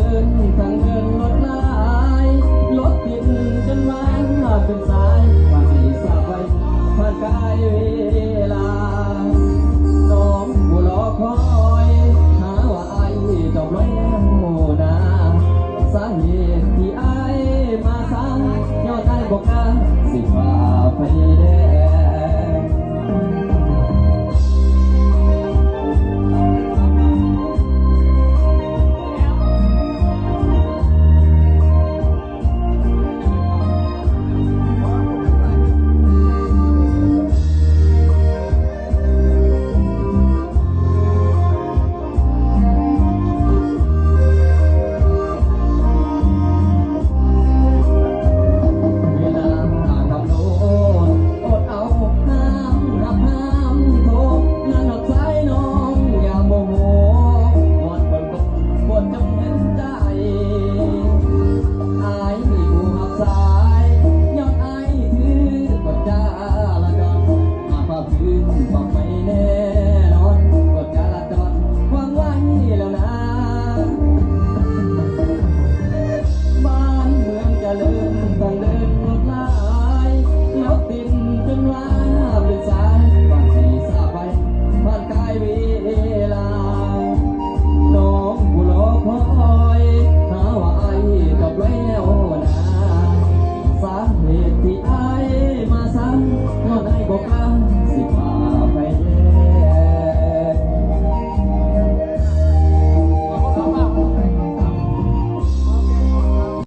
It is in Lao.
ເດີນທາງເດີນລົດຫຼາຍ ລົດຕິດຈົນວ່າເປັນສາຍ ວ່າໃຫ້ຊາບໄວ້ຜ່ານກາຍເວລາ ນ້ອງຜູ້ລໍຄອຍ ຫາວ່າອ້າຍຈອບລອຍແລ້ວນາ ສາເຫດທີ່ອ້າຍມາຊ້າ ຍ້ອນອ້າຍບໍ່ກ້າຊິຝ່າໄຟແດງ. ເວລາຫາກຳນົດ ອົດເອົາຫ້າມຮັກຫ້າມໂທ ງານຮັກຊາຍນ້ອງຢ່າໂມໂຫ ວອນເພິ່ນໂປດຈົ່ງເຫັນໃຈ ອ້າຍຜູ້ຮັບສາຍ ຍ້ອນອ້າຍຖືກກົດຈະລາຈອນ ຫາກວ່າ ຄືນປອບໄປແນ່ນອນ ກົດຈະລາຈອນວາງໄວ້ແລ້ວນາ ບ້ານເມືອງຈະເລີນ ຕ້ອງເດີນລົດຫຼາຍ ລົດຕິດຈົນວ່າເປັນສາຍ ບາງທີຊາໄປຜ່ານກາຍເວລາ ນ້ອງຜູ້ລໍຄອຍ ຫາວ່າອ້າຍກັບແລ້ວນາ ສາເຫດທີ່ອ້າຍມາຊ້າ ຍ້ອນອ້າຍບໍ່ກ້າ